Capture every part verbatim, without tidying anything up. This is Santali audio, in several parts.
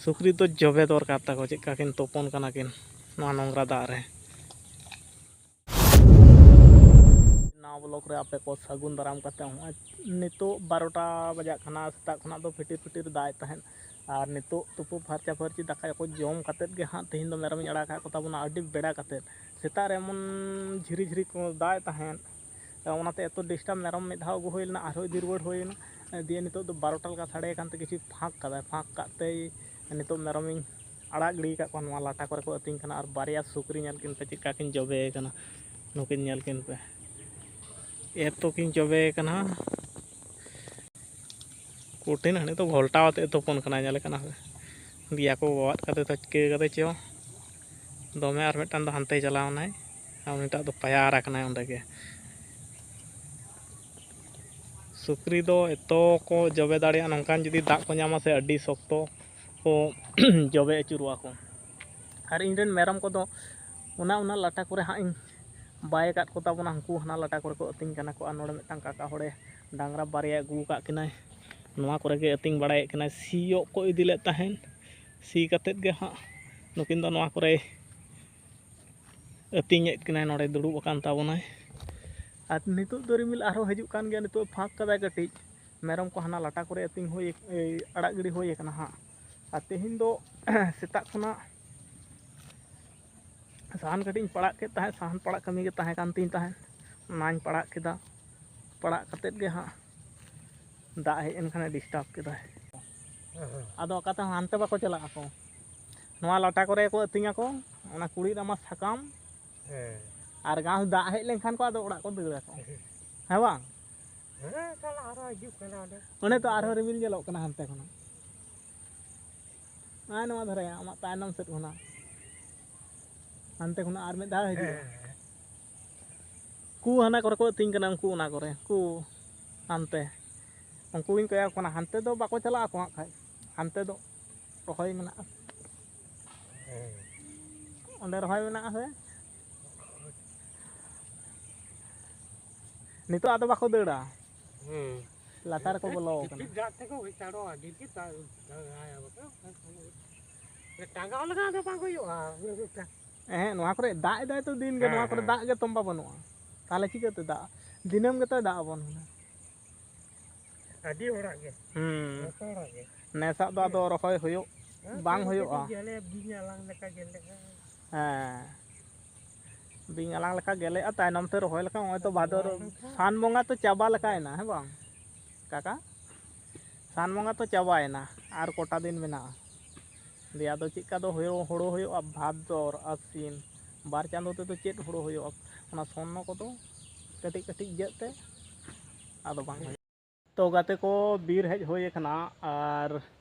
ᱥᱩᱠᱨᱤ ᱫᱚ ᱡᱚᱵᱮ ᱫᱚᱨᱠᱟᱨ ᱛᱟᱠᱚ, ᱪᱮᱫ ᱞᱮᱠᱟ ᱠᱤᱱ ᱛᱩᱯᱩᱱ ᱠᱟᱱᱟ ᱠᱤᱱ ᱱᱚᱣᱟ ᱱᱚᱝᱨᱟ ᱫᱟᱜ ᱨᱮ᱾ ᱱᱟᱣᱟ ᱵᱞᱚᱜ ᱨᱮ ᱟᱯᱮ ᱠᱚ ᱥᱟᱹᱜᱩᱱ ᱫᱟᱨᱟᱢ ᱠᱟᱛᱮ ᱦᱚᱸᱜᱼᱚᱭ ᱱᱤᱛᱚᱜ ᱵᱟᱨᱚᱴᱟ ᱵᱟᱡᱟᱜ ᱠᱟᱱᱟ᱾ ᱥᱮᱛᱟᱜ ᱠᱷᱚᱱᱟᱜ ᱫᱚ ᱯᱷᱤᱴᱤᱨ ᱯᱷᱤᱴᱤᱨ ᱫᱟᱜ ᱮᱫ ᱛᱟᱦᱮᱸᱫ, ᱟᱨ ᱱᱤᱛᱚᱜ ᱛᱩᱯᱩ ᱯᱷᱟᱨᱪᱟ ᱯᱷᱟᱹᱨᱪᱤ ᱫᱟᱠᱟ ᱠᱚ ᱡᱚᱢ ᱠᱟᱛᱮᱫ ᱜᱮ ᱦᱟᱸᱜ ᱛᱮᱦᱮᱧ ᱫᱚ ᱢᱮᱨᱚᱢᱤᱧ ᱟᱲᱟᱜ ᱟᱠᱟᱫ ᱠᱚ ᱛᱟᱵᱚᱱᱟ ᱟᱹᱰᱤ ᱵᱮᱲᱟ ᱠᱟᱛᱮᱫ᱾ ᱥᱮᱛᱟᱜ ᱨᱮ ᱮᱢᱚᱱ ᱡᱷᱤᱨᱤ ᱡᱷᱤᱨᱤ ᱠᱚ ᱫᱟᱜ ᱮᱫ ᱛᱟᱦᱮᱸᱫ, ᱚᱱᱟᱛᱮ ᱮᱛᱚ ᱰᱤᱥᱴᱟᱵᱽ᱾ ᱢᱮᱨᱚᱢ ᱢᱤᱫ ᱫᱷᱟᱣ ᱟᱹᱜᱩ ᱦᱩᱭ ᱞᱮᱱᱟ, ᱟᱨᱦᱚᱸ ᱤᱫᱤ ᱨᱩᱣᱟᱹᱲ ᱦᱩᱭ ᱮᱱᱟ᱾ ᱫᱤᱭᱮ ᱱᱤᱛᱚᱜ ᱫᱚ ᱵᱟᱨᱚᱴᱟ ᱞᱮᱠᱟ ᱥᱟᱰᱮ ᱟᱠᱟᱱ ᱛᱮ ᱠᱤᱪᱷᱩ ᱯᱷᱟᱸᱠ ᱠᱟᱫᱟᱭ᱾ ᱯᱷᱟᱸᱠ ᱠᱟᱜ ᱛᱮᱭ ᱱᱤᱛᱚᱜ ᱢᱮᱨᱚᱢᱤᱧ ᱟᱲᱟᱜ ᱜᱤᱰᱤ ᱟᱠᱟᱫ ᱠᱚᱣᱟ᱾ ᱱᱚᱣᱟ ᱞᱟᱴᱟ ᱠᱚᱨᱮ ᱠᱚ ᱟᱹᱛᱤᱧ ᱠᱟᱱᱟ᱾ ᱟᱨ ᱵᱟᱨᱭᱟ ᱥᱩᱠᱨᱤ ᱧᱮᱞ ᱠᱤᱱ ᱯᱮ, ᱪᱮᱫ ᱞᱮᱠᱟ ᱠᱤᱱ ᱡᱚᱵᱮ ᱟᱠᱟᱱᱟ᱾ ᱱᱩᱠᱤᱱ ᱧᱮᱞ ᱠᱤᱱ ᱯᱮ, ᱮᱛᱚ ᱠᱤᱱ ᱡᱚᱵᱮ ᱟᱠᱟᱱᱟ᱾ ᱠᱚᱴᱷᱤᱱ ᱦᱟᱹᱱᱤ ᱫᱚ ᱜᱷᱚᱞᱴᱟᱣ ᱟᱛᱮ ᱛᱩᱯᱩᱱ ᱠᱟᱱᱟᱭ, ᱧᱮᱞᱮ ᱠᱟᱱᱟ ᱯᱮ᱾ ᱫᱮᱭᱟ ᱠᱚ ᱵᱟᱵᱟᱫ ᱠᱟᱛᱮ ᱛᱚ ᱪᱤᱠᱟᱹ ᱠᱟᱫᱮ ᱪᱚ ᱫᱚᱢᱮ᱾ ᱟᱨ ᱢᱤᱫᱴᱟᱝ ᱫᱚ ᱦᱟᱱᱛᱮᱭ ᱪᱟᱞᱟᱣ ᱮᱱᱟᱭ, ᱟᱨ ᱩᱱᱤᱴᱟᱜ ᱫᱚ ᱯᱟᱭᱟᱨ ᱟᱠᱟᱱᱟᱭ ᱚᱸᱰᱮ ᱜᱮ᱾ ᱥᱩᱠᱨᱤ ᱫᱚ ᱮᱛᱚ ᱠᱚ ᱡᱚᱵᱮ ᱫᱟᱲᱮᱭᱟᱜᱼᱟ, ᱱᱚᱝᱠᱟᱱ ᱡᱩᱫᱤ ᱫᱟᱜ ᱠᱚ ᱧᱟᱢᱟ ᱥᱮ, ᱟᱹᱰᱤ ᱥᱚᱠᱛᱚ ᱠᱚ ᱡᱚᱵᱮ ᱟᱹᱪᱩᱨᱚᱜᱼᱟ ᱠᱚ᱾ ᱟᱨ ᱤᱧ ᱨᱮᱱ ᱢᱮᱨᱚᱢ ᱠᱚᱫᱚ ᱚᱱᱟ, ᱚᱱᱟ ᱞᱟᱴᱟ ᱠᱚᱨᱮ ᱦᱟᱸᱜ ᱤᱧ ᱵᱟᱭ ᱟᱠᱟᱫ ᱠᱚ ᱛᱟᱵᱚᱱᱟ᱾ ᱩᱱᱠᱩ ᱦᱟᱱᱟ ᱞᱟᱴᱟ ᱠᱚᱨᱮ ᱠᱚ ᱟᱹᱛᱤᱧ ᱠᱟᱱᱟ ᱠᱚ᱾ ᱟᱨ ᱱᱚᱰᱮ ᱢᱤᱫᱴᱟᱝ ᱠᱟᱠᱟ ᱦᱚᱲᱮ ᱰᱟᱝᱨᱟ ᱵᱟᱨᱭᱟ ᱟᱹᱜᱩ ᱟᱠᱟᱫ ᱠᱤᱱᱟᱭ, ᱱᱚᱣᱟ ᱠᱚᱨᱮ ᱜᱮ ᱟᱹᱛᱤᱧ ᱵᱟᱲᱟᱭᱮᱫ ᱠᱤᱱᱟᱭ᱾ ᱥᱤᱭᱳᱜ ᱠᱚ ᱤᱫᱤ ᱞᱮᱫ ᱛᱟᱦᱮᱸᱫ, ᱥᱤ ᱠᱟᱛᱮᱫ ᱜᱮ ᱦᱟᱸᱜ ᱱᱩᱠᱤᱱ ᱫᱚ ᱱᱚᱣᱟ ᱠᱚᱨᱮ ᱟᱹᱛᱤᱧᱮᱫ ᱠᱤᱱᱟᱭ, ᱱᱚᱰᱮ ᱫᱩᱲᱩᱵ ᱟᱠᱟᱱ ᱛᱟᱵᱚᱱᱟᱭ᱾ ᱟᱨ ᱱᱤᱛᱚᱜ ᱫᱚ ᱨᱤᱢᱤᱞ ᱟᱨᱦᱚᱸ ᱦᱤᱡᱩᱜ ᱠᱟᱱ ᱜᱮᱭᱟ, ᱱᱤᱛᱚᱜ ᱯᱷᱟᱸᱠ ᱠᱟᱫᱟᱭ ᱠᱟᱹᱴᱤᱡ᱾ ᱢᱮᱨᱚᱢ ᱠᱚ ᱦᱟᱱᱟ ᱞᱟᱴᱟ ᱠᱚᱨᱮ ᱟᱹᱛᱤᱧ ᱦᱩᱭ, ᱮᱭ, ᱟᱲᱟᱜ ᱜᱤᱰᱤ ᱦᱩᱭ ᱟᱠᱟᱱᱟ ᱦᱟᱸᱜ᱾ ᱟᱨ ᱛᱮᱦᱮᱧ ᱫᱚ ᱥᱮᱛᱟᱜ ᱠᱷᱚᱱᱟᱜ ᱥᱟᱦᱟᱱ ᱠᱟᱹᱴᱤᱡ ᱤᱧ ᱯᱟᱲᱟᱜ ᱠᱮᱫ ᱛᱟᱦᱮᱸᱫ, ᱥᱟᱦᱟᱱ ᱯᱟᱲᱟᱜ ᱠᱟᱹᱢᱤ ᱜᱮ ᱛᱟᱦᱮᱸ ᱠᱟᱱ ᱛᱤᱧ ᱛᱟᱦᱮᱸᱫ, ᱚᱱᱟᱧ ᱯᱟᱲᱟᱜ ᱠᱮᱫᱟ᱾ ᱯᱟᱲᱟᱜ ᱠᱟᱛᱮᱫ ᱜᱮ ᱦᱟᱸᱜ ᱫᱟᱜ ᱦᱮᱡ ᱮᱱ ᱠᱷᱟᱱᱮ ᱰᱤᱥᱴᱟᱵᱽ ᱠᱮᱫᱟᱭ᱾ ᱟᱫᱚ ᱚᱠᱟᱛᱮ ᱦᱚᱸ ᱦᱟᱱᱛᱮ ᱵᱟᱠᱚ ᱪᱟᱞᱟᱜ ᱟᱠᱚ, ᱱᱚᱣᱟ ᱞᱟᱴᱟ ᱠᱚᱨᱮ ᱠᱚ ᱟᱹᱛᱤᱧ ᱟᱠᱚ, ᱚᱱᱟ ᱠᱩᱲᱤᱫ ᱨᱟᱢᱟ ᱥᱟᱠᱟᱢ ᱦᱮᱸ᱾ ᱟᱨ ᱜᱷᱟᱥ ᱫᱟᱜ ᱦᱮᱡ ᱞᱮᱱᱠᱷᱟᱱ ᱠᱚ ᱟᱫᱚ ᱚᱲᱟᱜ ᱠᱚ ᱫᱟᱹᱲ ᱟᱠᱚ, ᱦᱮᱸ ᱵᱟᱝ? ᱦᱮᱸ, ᱛᱟᱦᱞᱮ ᱟᱨᱦᱚᱸ ᱦᱤᱡᱩᱜ ᱠᱟᱱᱟ ᱚᱸᱰᱮ᱾ ᱚᱸᱰᱮ ᱛᱚ ᱟᱨᱦᱚᱸ ᱨᱤᱢᱤᱞ ᱧᱮᱞᱚᱜ ᱠᱟᱱᱟ ᱦᱟᱱᱛᱮ ᱠᱷᱚᱱᱟᱜ᱾ ᱟᱨ ᱱᱚᱣᱟ ᱫᱷᱟᱨᱮ ᱟᱢᱟᱜ ᱛᱟᱭᱱᱚᱢ ᱥᱮᱫ ᱠᱷᱚᱱᱟᱜ, ᱦᱟᱱᱛᱮ ᱠᱷᱚᱱᱟᱜ ᱟᱨ ᱢᱤᱫ ᱫᱷᱟᱣ ᱦᱤᱡᱩᱜᱼᱟ᱾ ᱦᱮᱸ᱾ ᱠᱩ ᱦᱟᱱᱟ ᱠᱚᱨᱮ ᱠᱚ ᱟᱹᱛᱤᱧ ᱠᱟᱱᱟ, ᱩᱱᱠᱩ ᱚᱱᱟ ᱠᱚᱨᱮ, ᱠᱩ ᱦᱟᱱᱛᱮ᱾ ᱩᱱᱠᱩ ᱜᱤᱧ ᱠᱚᱭᱚᱜ ᱠᱟᱱᱟ, ᱦᱟᱱᱛᱮ ᱫᱚ ᱵᱟᱠᱚ ᱪᱟᱞᱟᱜ ᱟᱠᱚ ᱦᱟᱸᱜ ᱠᱷᱟᱡ, ᱦᱟᱱᱛᱮ ᱫᱚ ᱨᱚᱦᱚᱭ ᱢᱮᱱᱟᱜᱼᱟ᱾ ᱦᱮᱸ᱾ ᱚᱸᱰᱮ ᱨᱚᱦᱚᱭ ᱢᱮᱱᱟᱜᱼᱟ ᱥᱮ? ᱱᱤᱛᱚᱜ ᱟᱫᱚ ᱵᱟᱠᱚ ᱫᱟᱹᱲᱟ᱾ ᱦᱮᱸ᱾ ᱞᱟᱛᱟᱨ ᱨᱮᱠᱚ ᱵᱚᱞᱚ ᱟᱠᱟᱱᱟ᱾ ᱡᱷᱤᱯᱤᱨ ᱫᱟᱜ ᱛᱮᱠᱚ ᱪᱟᱲᱚᱜᱼᱟ, ᱡᱷᱤᱯᱤᱨ ᱫᱟᱜ, ᱫᱟᱜ, ᱫᱟᱜ, ᱫᱟᱜ, ᱴᱟᱸᱜᱟᱣ ᱞᱮᱠᱷᱟᱱ ᱫᱚ ᱵᱟᱝ ᱦᱩᱭᱩᱜᱼᱟ᱾ ᱮᱦᱮᱸ, ᱱᱚᱣᱟ ᱠᱚᱨᱮ ᱫᱟᱜ ᱮᱫᱟᱭ ᱛᱚ ᱫᱤᱱ ᱜᱮ, ᱦᱮᱸ, ᱱᱚᱣᱟ ᱠᱚᱨᱮ ᱦᱮᱸ᱾ ᱫᱟᱜ ᱜᱮ ᱛᱚᱸᱵᱟ ᱵᱟᱹᱱᱩᱜᱼᱟ, ᱛᱟᱦᱚᱞᱮ ᱪᱤᱠᱟᱹᱛᱮ ᱫᱟᱜ? ᱫᱤᱱᱟᱹᱢ ᱜᱮᱛᱚᱭ ᱫᱟᱜ ᱟᱵᱚᱱ ᱠᱟᱱᱟ᱾ ᱟᱹᱰᱤ ᱦᱚᱲᱟᱜ ᱜᱮ᱾ ᱦᱩᱸ᱾ ᱡᱚᱛᱚ ᱦᱚᱲᱟᱜ ᱜᱮ᱾ ᱱᱮᱥᱟᱜ ᱫᱚ ᱟᱫᱚ ᱨᱚᱦᱚᱭ ᱦᱩᱭᱩᱜ ᱦᱮᱸ, ᱵᱟᱝ ᱯᱩᱨᱟᱹ ᱦᱩᱭᱩᱜᱼᱟ᱾ ᱠᱟᱹᱴᱤᱡ ᱜᱮᱞᱮ ᱵᱤᱧ ᱟᱞᱟᱝ ᱞᱮᱠᱟ ᱜᱮᱞᱮᱜᱼᱟ᱾ ᱦᱮᱸ᱾ ᱵᱤᱧ ᱟᱞᱟᱝ ᱞᱮᱠᱟ ᱜᱮᱞᱮᱜᱼᱟ, ᱛᱟᱭᱱᱚᱢ ᱛᱮ ᱨᱚᱦᱚᱭ ᱞᱮᱠᱷᱟᱱ ᱱᱚᱜᱼᱚᱭ ᱛᱚ ᱵᱷᱟᱫᱚᱨ, ᱨᱚᱦᱚᱭ ᱞᱮᱠᱷᱟᱱ ᱥᱟᱱ ᱵᱚᱸᱜᱟ ᱛᱚ ᱪᱟᱵᱟ ᱞᱮᱠᱟᱭᱮᱱᱟ, ᱦᱮᱸ ᱵᱟᱝ ᱠᱟᱠᱟ? ᱥᱟᱱ ᱵᱚᱸᱜᱟ ᱛᱚ ᱪᱟᱵᱟᱭᱮᱱᱟ, ᱟᱨ ᱠᱚᱴᱟ ᱫᱤᱱ ᱢᱮᱱᱟᱜᱼᱟ᱾ ᱫᱤᱭᱮ ᱟᱫᱚ ᱪᱮᱫᱠᱟ ᱫᱚ ᱦᱩᱭᱩᱜ, ᱦᱩᱲᱩ ᱦᱩᱭᱩᱜᱼᱟ ᱵᱷᱟᱫᱚᱨ ᱟᱥᱤᱱ, ᱵᱟᱨ ᱪᱟᱸᱫᱚ ᱛᱮᱫᱚ ᱪᱮᱫ ᱦᱩᱲᱩ ᱦᱩᱭᱩᱜᱼᱟ? ᱚᱱᱟ ᱥᱚᱨᱱᱚ ᱠᱚᱫᱚ ᱠᱟᱹᱴᱤᱡ ᱠᱟᱹᱴᱤᱡ ᱤᱭᱟᱹᱜ ᱛᱮ ᱟᱫᱚ ᱵᱟᱝ ᱦᱩᱭᱩᱜᱼᱟ᱾ ᱛᱚ ᱜᱟᱛᱮ ᱠᱚ, ᱵᱤᱨ ᱦᱮᱡ ᱦᱩᱭ ᱟᱠᱟᱱᱟ ᱟᱨ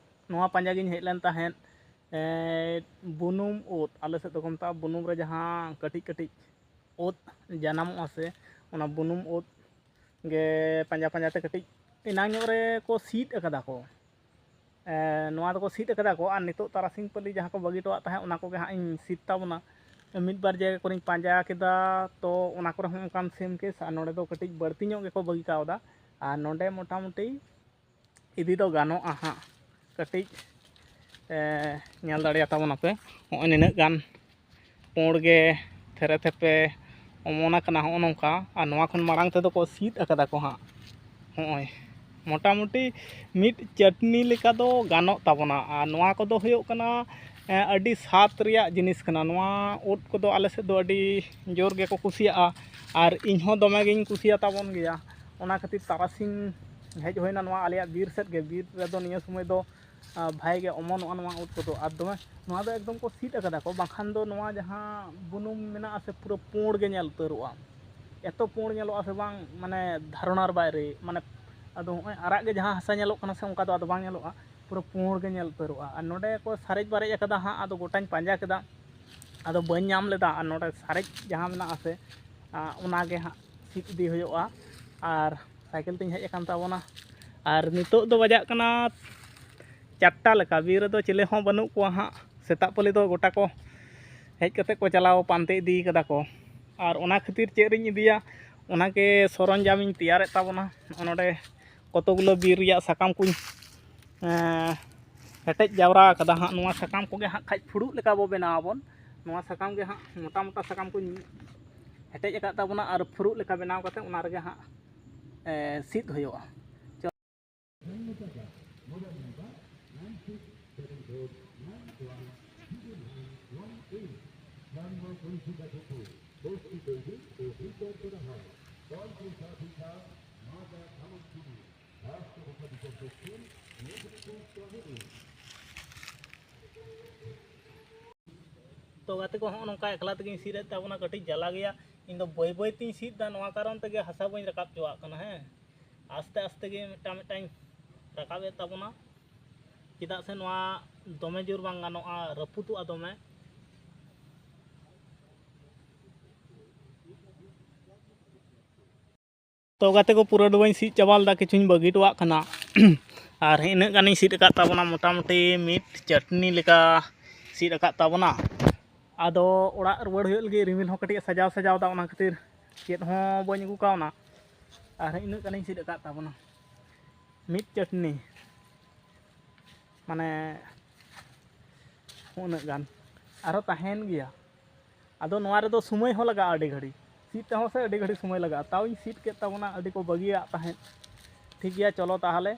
ᱱᱚᱣᱟ ᱯᱟᱸᱡᱟ ᱜᱤᱧ ᱦᱮᱡ ᱞᱮᱱ ᱛᱟᱦᱮᱸᱫ, ᱮᱸ, ᱵᱩᱱᱩᱢ ᱩᱫ, ᱟᱞᱮ ᱥᱮᱫ ᱫᱚᱠᱚ ᱢᱮᱛᱟᱜᱼᱟ ᱵᱩᱱᱩᱢ ᱨᱮ ᱡᱟᱦᱟᱸ ᱠᱟᱹᱴᱤᱡ ᱠᱟᱹᱴᱤᱡ ᱩᱫ ᱡᱟᱱᱟᱢᱚᱜᱼᱟ ᱥᱮ, ᱚᱱᱟ ᱵᱩᱱᱩᱢ ᱩᱫ ᱜᱮ ᱯᱟᱸᱡᱟ ᱯᱟᱸᱡᱟ ᱛᱮ ᱠᱟᱹᱴᱤᱡ ᱮᱱᱟᱝ ᱧᱚᱜ ᱨᱮ ᱠᱚ ᱥᱤᱫ ᱟᱠᱟᱫᱟ ᱠᱚ᱾ ᱮᱸ, ᱱᱚᱣᱟ ᱫᱚᱠᱚ ᱥᱤᱫ ᱟᱠᱟᱫᱟ ᱠᱚ, ᱟᱨ ᱱᱤᱛᱚᱜ ᱛᱟᱨᱟᱥᱤᱧ ᱯᱟᱹᱞᱤ ᱡᱟᱦᱟᱸ ᱠᱚ ᱵᱟᱹᱜᱤ ᱦᱚᱴᱚᱣᱟᱜ ᱛᱟᱦᱮᱸᱫ, ᱚᱱᱟ ᱠᱚᱜᱮ ᱦᱟᱸᱜ ᱤᱧ ᱥᱤᱫ ᱛᱟᱵᱚᱱᱟ᱾ ᱢᱤᱫ ᱵᱟᱨ ᱡᱟᱭᱜᱟ ᱠᱚᱨᱮᱧ ᱯᱟᱸᱡᱟ ᱠᱮᱫᱟ, ᱛᱚ ᱚᱱᱟ ᱠᱚᱨᱮ ᱦᱚᱸ ᱚᱱᱠᱟᱱ same case, ᱟᱨ ᱱᱚᱰᱮ ᱫᱚ ᱠᱟᱹᱴᱤᱡ ᱵᱟᱹᱲᱛᱤ ᱧᱚᱜ ᱜᱮᱠᱚ ᱵᱟᱹᱜᱤ ᱠᱟᱣᱫᱟ᱾ ᱟᱨ ᱱᱚᱰᱮ ᱢᱚᱴᱟᱢᱩᱴᱤ ᱤᱫᱤ ᱫᱚ ᱜᱟᱱᱚᱜᱼᱟ ᱦᱟᱸᱜ᱾ ᱠᱟᱹᱴᱤᱡ, ᱮ, ᱧᱮᱞ ᱫᱟᱲᱮᱭᱟᱛᱟ ᱵᱚᱱᱟᱯᱮ, ᱱᱚᱜᱼᱚᱭ ᱱᱤᱱᱟᱹᱜ ᱜᱟᱱ ᱯᱩᱸᱰ ᱜᱮ ᱛᱷᱮᱨᱮ ᱛᱷᱮᱯᱮ ᱚᱢᱚᱱ ᱟᱠᱟᱱᱟ, ᱦᱚᱸᱜᱼᱚ ᱱᱚᱝᱠᱟ᱾ ᱟᱨ ᱱᱚᱣᱟ ᱠᱷᱚᱱ ᱢᱟᱲᱟᱝ ᱛᱮᱫᱚ ᱠᱚ ᱥᱤᱫ ᱟᱠᱟᱫᱟ ᱠᱚ ᱦᱟᱸᱜ᱾ ᱦᱚᱸᱜᱼᱚᱭ ᱢᱚᱴᱟᱢᱩᱴᱤ ᱢᱤᱫ ᱪᱟᱹᱴᱱᱤ ᱞᱮᱠᱟ ᱫᱚ ᱜᱟᱱᱚᱜ ᱛᱟᱵᱚᱱᱟ᱾ ᱟᱨ ᱱᱚᱣᱟ ᱠᱚᱫᱚ ᱦᱩᱭᱩᱜ ᱠᱟᱱᱟ, ᱮᱸ, ᱟᱹᱰᱤ ᱥᱟᱫ ᱨᱮᱭᱟᱜ ᱡᱤᱱᱤᱥ ᱠᱟᱱᱟ᱾ ᱱᱚᱣᱟ ᱩᱫ ᱠᱚᱫᱚ ᱟᱞᱮ ᱥᱮᱫ ᱫᱚ ᱟᱹᱰᱤ ᱡᱳᱨ ᱜᱮᱠᱚ ᱠᱩᱥᱤᱭᱟᱜᱼᱟ, ᱟᱨ ᱤᱧ ᱦᱚᱸ ᱫᱚᱢᱮ ᱜᱤᱧ ᱠᱩᱥᱤᱭᱟᱛᱟ ᱵᱚᱱ ᱜᱮᱭᱟ᱾ ᱚᱱᱟ ᱠᱷᱟᱹᱛᱤᱨ ᱛᱟᱨᱟᱥᱤᱧ ᱦᱮᱡ ᱦᱩᱭᱱᱟ ᱱᱚᱣᱟ ᱟᱞᱮᱭᱟᱜ ᱵᱤᱨ ᱥᱮᱫ ᱜᱮ᱾ ᱵᱤᱨ ᱨᱮᱫᱚ ᱱᱤᱭᱟᱹ ᱥᱚᱢᱚᱭ ᱫᱚ ᱟᱨ ᱵᱷᱟᱜᱮ ᱜᱮ ᱚᱢᱚᱱᱚᱜᱼᱟ ᱱᱚᱣᱟ ᱩᱫ ᱠᱚᱫᱚ᱾ ᱟᱨ ᱫᱚᱢᱮ, ᱱᱚᱣᱟ ᱫᱚ ᱮᱠᱫᱚᱢ ᱠᱚ ᱥᱤᱫ ᱟᱠᱟᱫᱟ ᱠᱚ, ᱵᱟᱝᱠᱷᱟᱱ ᱫᱚ ᱱᱚᱣᱟ ᱡᱟᱦᱟᱸ ᱵᱩᱱᱩᱢ ᱢᱮᱱᱟᱜᱼᱟ ᱥᱮ, ᱯᱩᱨᱟᱹ ᱯᱩᱸᱰ ᱜᱮ ᱧᱮᱞ ᱩᱛᱟᱹᱨᱚᱜᱼᱟ᱾ ᱮᱛᱚ ᱯᱩᱸᱰ ᱧᱮᱞᱚᱜᱼᱟ ᱥᱮ ᱵᱟᱝ, ᱢᱟᱱᱮ ᱫᱷᱟᱨᱚᱱᱟᱨ ᱵᱟᱭᱨᱮ᱾ ᱢᱟᱱᱮ ᱟᱫᱚ ᱦᱚᱸᱜᱼᱚᱭ ᱟᱨᱟᱜ ᱜᱮ ᱡᱟᱦᱟᱸ ᱦᱟᱥᱟ ᱧᱮᱞᱚᱜ ᱠᱟᱱᱟ ᱥᱮ, ᱚᱱᱠᱟ ᱫᱚ ᱟᱫᱚ ᱵᱟᱝ ᱧᱮᱞᱚᱜᱼᱟ, ᱯᱩᱨᱟᱹ ᱯᱩᱸᱰ ᱜᱮ ᱧᱮᱞ ᱩᱛᱟᱹᱨᱚᱜᱼᱟ᱾ ᱟᱨ ᱱᱚᱰᱮ ᱠᱚ ᱥᱟᱨᱮᱡ ᱵᱟᱨᱮᱡ ᱟᱠᱟᱫᱟ ᱦᱟᱸᱜ, ᱟᱫᱚ ᱜᱚᱴᱟᱧ ᱯᱟᱸᱡᱟ ᱠᱮᱫᱟ, ᱟᱫᱚ ᱵᱟᱹᱧ ᱧᱟᱢ ᱞᱮᱫᱟ᱾ ᱟᱨ ᱱᱚᱰᱮ ᱥᱟᱨᱮᱡ ᱡᱟᱦᱟᱸ ᱢᱮᱱᱟᱜᱼᱟ ᱥᱮ, ᱟᱸ, ᱚᱱᱟᱜᱮ ᱦᱟᱸᱜ ᱥᱤᱫ ᱤᱫᱤ ᱦᱩᱭᱩᱜᱼᱟ᱾ ᱟᱨ ᱥᱟᱭᱠᱮᱞ ᱛᱤᱧ ᱦᱮᱡ ᱟᱠᱟᱱ ᱛᱟᱵᱚᱱᱟ᱾ ᱟᱨ ᱱᱤᱛᱚᱜ ᱫᱚ ᱵᱟᱡᱟᱜ ᱠᱟᱱᱟ ᱪᱟᱨᱴᱟ ᱞᱮᱠᱟ᱾ ᱵᱤᱨ ᱨᱮᱫᱚ ᱪᱤᱞᱤ ᱦᱚᱸ ᱵᱟᱹᱱᱩᱜ ᱠᱚᱣᱟ ᱦᱟᱸᱜ᱾ ᱥᱮᱛᱟᱜ ᱯᱟᱹᱞᱤ ᱫᱚ ᱜᱚᱴᱟ ᱠᱚ ᱦᱮᱡ ᱠᱟᱛᱮ ᱠᱚ ᱪᱟᱞᱟᱣ ᱯᱟᱱᱛᱮ ᱤᱫᱤ ᱠᱟᱫᱟ ᱠᱚ᱾ ᱟᱨ ᱚᱱᱟ ᱠᱷᱟᱹᱛᱤᱨ ᱪᱮᱫ ᱨᱤᱧ ᱤᱫᱤᱭᱟ, ᱚᱱᱟᱜᱮ ᱥᱚᱨᱚᱧᱡᱟᱢ ᱤᱧ ᱛᱮᱭᱟᱨᱮᱫ ᱛᱟᱵᱚᱱᱟ᱾ ᱱᱚᱜᱼᱚ ᱱᱚᱰᱮ ᱠᱚᱛᱚ ᱜᱩᱞᱟᱹ ᱵᱤᱨ ᱨᱮᱭᱟᱜ ᱥᱟᱠᱟᱢ ᱠᱚᱧ, ᱮᱸ, ᱦᱮᱴᱮᱡ ᱡᱟᱣᱨᱟ ᱟᱠᱟᱫᱟ ᱦᱟᱸᱜ, ᱱᱚᱣᱟ ᱥᱟᱠᱟᱢ ᱠᱚᱜᱮ ᱦᱟᱸᱜ ᱠᱷᱟᱡ ᱯᱷᱩᱲᱩᱜ ᱞᱮᱠᱟ ᱵᱚ ᱵᱮᱱᱟᱣ ᱟᱵᱚᱱ᱾ ᱱᱚᱣᱟ ᱥᱟᱠᱟᱢ ᱜᱮ ᱦᱟᱸᱜ ᱢᱚᱴᱟ ᱢᱚᱴᱟ ᱥᱟᱠᱟᱢ ᱠᱚᱧ ᱦᱮᱴᱮᱡ ᱟᱠᱟᱫ ᱛᱟᱵᱚᱱᱟ ᱟᱨ ᱯᱷᱩᱲᱩᱜ ᱞᱮᱠᱟ ᱵᱮᱱᱟᱣ ᱠᱟᱛᱮ ᱚᱱᱟ ᱨᱮᱜᱮ ᱦᱟᱸᱜ, ᱮ, ᱥᱤᱫ ᱦᱩᱭᱩᱜᱼᱟ᱾ ᱛᱚ ᱜᱟᱛᱮ ᱠᱚ, ᱦᱚᱸᱜᱼᱚ ᱱᱚᱝᱠᱟ ᱮᱠᱞᱟ ᱛᱮᱜᱮᱧ ᱥᱤᱫ ᱮᱫ ᱛᱟᱵᱚᱱᱟ, ᱠᱟᱹᱴᱤᱡ ᱡᱟᱞᱟ ᱜᱮᱭᱟ᱾ ᱤᱧ ᱫᱚ ᱵᱟᱹᱭ ᱵᱟᱹᱭ ᱛᱤᱧ ᱥᱤᱫ ᱮᱫᱟ, ᱱᱚᱣᱟ ᱠᱟᱨᱚᱱ ᱛᱮᱜᱮ ᱦᱟᱥᱟ ᱵᱟᱹᱧ ᱨᱟᱠᱟᱵ ᱦᱚᱪᱚᱣᱟᱜ ᱠᱟᱱᱟ᱾ ᱦᱮᱸ, ᱟᱥᱛᱮ ᱟᱥᱛᱮ ᱜᱮ ᱢᱤᱫᱴᱟᱝ ᱢᱤᱫᱴᱟᱝ ᱨᱟᱠᱟᱵ ᱮᱫ ᱛᱟᱵᱚᱱᱟ, ᱪᱮᱫᱟᱜ ᱥᱮ ᱱᱚᱣᱟ ᱫᱚᱢᱮ ᱡᱳᱨ ᱵᱟᱝ ᱜᱟᱱᱚᱜᱼᱟ, ᱨᱟᱹᱯᱩᱫᱚᱜᱼᱟ ᱫᱚᱢᱮ᱾ ᱛᱚ ᱜᱟᱛᱮ ᱠᱚ, ᱯᱩᱨᱟᱹ ᱫᱚ ᱵᱟᱹᱧ ᱥᱤᱫ ᱪᱟᱵᱟ ᱞᱮᱫᱟ, ᱠᱤᱪᱷᱩᱧ ᱵᱟᱹᱜᱤ ᱦᱚᱴᱚᱣᱟᱜ ᱠᱟᱱᱟ᱾ ᱟᱨ ᱤᱱᱟᱹᱜ ᱜᱟᱱᱤᱧ ᱥᱤᱫ ᱟᱠᱟᱫ ᱛᱟᱵᱚᱱᱟ, ᱢᱚᱴᱟᱢᱩᱴᱤ ᱢᱤᱫ ᱪᱟᱹᱴᱱᱤ ᱞᱮᱠᱟ ᱥᱤᱫ ᱟᱠᱟᱫ ᱛᱟᱵᱚᱱᱟ᱾ ᱟᱫᱚ ᱚᱲᱟᱜ ᱨᱩᱣᱟᱹᱲ ᱦᱩᱭᱩᱜ ᱞᱟᱹᱜᱤᱫ, ᱨᱤᱢᱤᱞ ᱦᱚᱸ ᱠᱟᱹᱴᱤᱡ ᱮ ᱥᱟᱡᱟᱣ ᱥᱟᱡᱟᱣ ᱮᱫᱟ, ᱚᱱᱟ ᱠᱷᱟᱹᱛᱤᱨ ᱪᱮᱫ ᱦᱚᱸ ᱵᱟᱹᱧ ᱟᱹᱜᱩ ᱠᱟᱣᱱᱟ᱾ ᱟᱨ ᱤᱱᱟᱹᱜ ᱜᱟᱱᱤᱧ ᱥᱤᱫ ᱟᱠᱟᱫ ᱛᱟᱵᱚᱱᱟ, ᱢᱤᱫ ᱪᱟᱹᱴᱱᱤ, ᱢᱟᱱᱮ ᱩᱱᱟᱹᱜ ᱜᱟᱱ ᱟᱨᱦᱚᱸ ᱛᱟᱦᱮᱱ ᱜᱮᱭᱟ᱾ ᱟᱫᱚ ᱱᱚᱣᱟ ᱨᱮᱫᱚ ᱥᱚᱢᱚᱭ ᱦᱚᱸ ᱞᱟᱜᱟᱜᱼᱟ ᱟᱹᱰᱤ ᱜᱷᱟᱹᱲᱤ, ᱥᱤᱫ ᱛᱮᱦᱚᱸ ᱥᱮ ᱟᱹᱰᱤ ᱜᱷᱟᱹᱲᱤ ᱥᱚᱢᱚᱭ ᱞᱟᱜᱟᱜᱼᱟ᱾ ᱛᱟᱣᱤᱧ ᱥᱤᱫ ᱠᱮᱫ ᱛᱟᱵᱚᱱᱟ, ᱟᱹᱰᱤ ᱠᱚ ᱵᱟᱹᱜᱤᱭᱟᱜ ᱛᱟᱦᱮᱸᱫ᱾ ᱴᱷᱤᱠ ᱜᱮᱭᱟ, ᱪᱚᱞᱚ ᱛᱟᱦᱚᱞᱮ